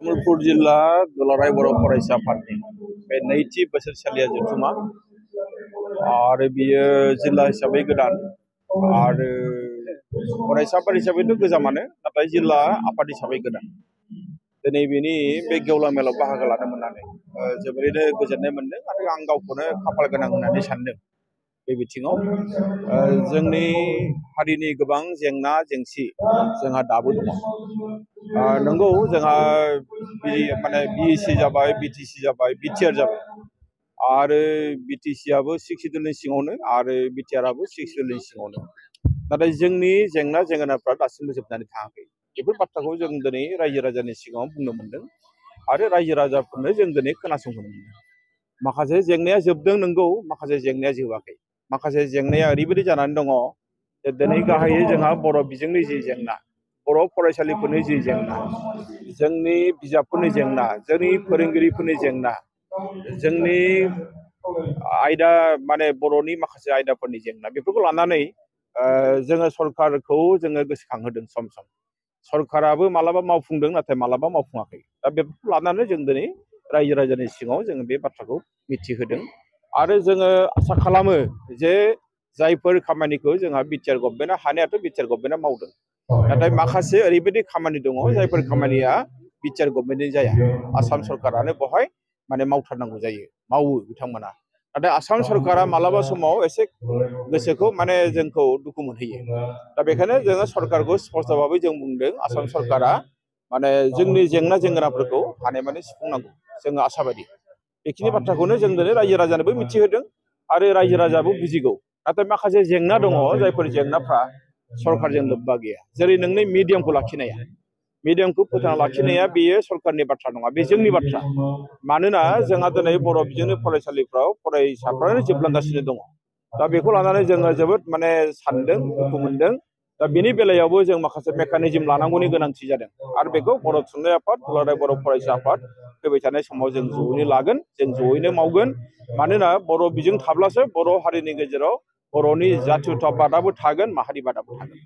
तामुलपुर जिल्ला दुलाराय बर' फरायसा आफादनि बे नैथि बोसोरसालिया जथुमा आरो बियो जिल्ला हिसाबै गोदान आरो फरायसा आफाद हिसाबैथ' गोजामानो नाथाय जिल्ला आफाद हिसाबै गोदान दिनै बेनि बे गेवलां मेलाव बाहागो लानो मोननानै जोबोरैनो गोजोननाय मोनदों आरो आं गावखौनो खाफाल गोनां होननानै सानदों। बे बिथिङाव जोंनि हारिनि गोबां जेंना जेंसि जोंहा दाबो दङ। नंगौ जोंहा माने बिएसि जाबाय, बिटिसि जाबाय, बिटिआर जाबाय आरो बिटिसिआबो 6 सिडुलनि सिङावनो आरो बिटिआरआबो 6 सिडुलनि सिङावनो। नाथाय जोंनि जेंना जेंगोनाफ्रा दासिमबो जोबनानै थाङाखै। बेफोर बाथ्राखौ जों दिनै रायजो राजानि सिगाङाव बुंनो मोनदों आरो रायजो राजाफोरनो जों दिनै खोनासंहोनो मोनदों। माखासे जेंनाया जोबदों नंगौ, माखासे जेंनाया जोबाखै। माखासे जेंनाया ओरैबायदि जानानै दङ जे दिनै गाहायै जोंहा बर' बिजोंनि जि जेंना, बर' फरायसालिफोरनि जि जेंना, जोंनि बिजाबफोरनि जेंना, जोंनि फोरोंगिरिफोरनि जेंना, जोंनि आयदा माने बर'नि माखासे आयदाफोरनि जेंना, बेफोरखौ लानानै जोङो सरकारखौ जोङो गोसोखांहोदों सम सम। सरकाराबो मालाबा मावफुंदों नाथाय मालाबा मावफुङाखै। दा बेफोरखौ लानानै जों दिनै रायजो राजानि सिगाङाव जोङो बे बाथ्राखौ मिथिहोदों आरो जोङो आसा खालामो जे जायफोर खामानिखौ जोंहा बिटिआर गभर्नमेन्टआ हानायाथ' बिटिआर गभर्नमेन्टआ मावदों। नाथाय माखासे ओरैबायदि खामानि दङ जायफोर खामानिया बिटिआर गभर्नमेन्टनि जाया। आसाम सरकारानो बेवहाय माने मावथारनांगौ जायो, मावो बिथांमोना। नाथाय आसाम सरकारा मालाबा समाव एसे गोसोखौ माने जोंखौ दुखु मोनहोयो। दा बेखायनो जोङो सरकारखौ स्पष्ट भाबै जों बुंदों आसाम सरकारा माने जोंनि जेंना जेंगोनाफोरखौ हानायमानि सुफुंनांगौ, जोङो आसाबादि। बेखिनि बाथ्राखौनो जों दिनै रायजो राजानोबो मिथिहोदों आरो रायजो राजायाबो बुजिगौ। नाथाय माखासे जेंना दङ जायफोर जेंनाफ्रा सरकारजों लोब्बा गैया। जेरै नोंनि मिडियामखौ लाखिनाया, मिडियामखौ फोथांना लाखिनाया बेयो सरकारनि बाथ्रा नङा, बे जोंनि बाथ्रा। मानोना जोंहा दिनै बर' बिजोंनि फरायसालिफ्राव फरायसाफ्रानो जोबलांगासिनो दङ। दा बेखौ लानानै जोङो जोबोद माने सानदों, दुखु मोनदों। दा बेनि बेलायावबो जों माखासे मेकानिजम लानांगौनि गोनांथि जादों आरो बेखौ बर' थुनलाइ आफाद, दुलाराय बर' फरायसा आफाद फैबाय थानाय समाव जों जयैनो लागोन, जों जयैनो मावगोन। मानोना बर' बिजों थाब्लासो बर' हारिनि गेजेराव बर'नि जातीयताबादाबो थागोन, माहारिबादाबो थागोन।